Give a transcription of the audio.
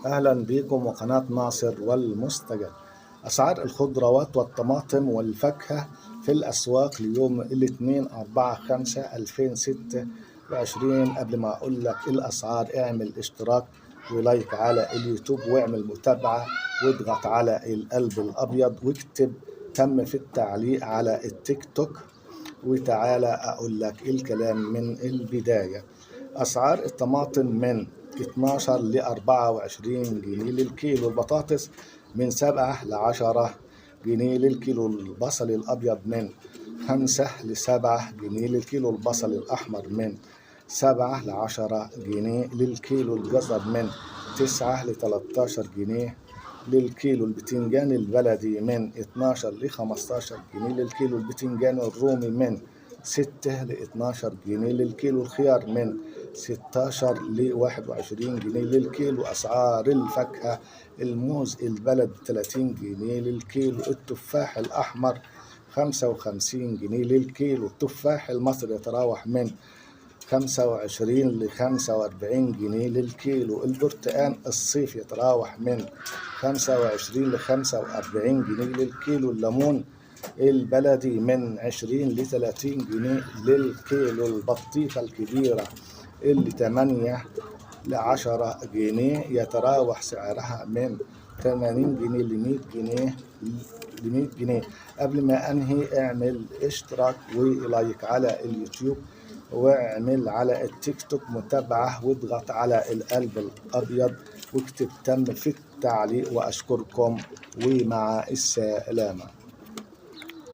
أهلا بكم وقناة ناصر والمستجد. أسعار الخضروات والطماطم والفاكهة في الأسواق ليوم الاثنين 4/5/2026. قبل ما أقول لك الأسعار اعمل اشتراك ولايك على اليوتيوب واعمل متابعة واضغط على القلب الأبيض واكتب تم في التعليق على التيك توك، وتعالى أقول لك الكلام من البداية. أسعار الطماطم من 12 ل 24 جنيه للكيلو، البطاطس من 7 ل 10 جنيه للكيلو، البصل الأبيض من 5 ل 7 جنيه للكيلو، البصل الأحمر من 7 ل 10 جنيه للكيلو، الجزر من 9 ل 13 جنيه للكيلو، البتنجان البلدي من 12 ل 15 جنيه للكيلو، البتنجان الرومي من 6 ل 12 جنيه للكيلو، الخيار من 16 ل 21 جنيه للكيلو. أسعار الفاكهة: الموز البلد 30 جنيه للكيلو، التفاح الأحمر 55 جنيه للكيلو، التفاح المصري يتراوح من 25 ل 45 جنيه للكيلو، البرتقال الصيف يتراوح من 25 ل 45 جنيه للكيلو، الليمون البلدي من 20 ل 30 جنيه للكيلو، البطيخة الكبيرة اللي 8 ل 10 جنيه يتراوح سعرها من 80 جنيه ل 100 جنيه ل 100 جنيه. قبل ما انهي اعمل اشتراك ولايك على اليوتيوب واعمل على التيك توك متابعة واضغط على القلب الأبيض واكتب تم في التعليق، وأشكركم ومع السلامة.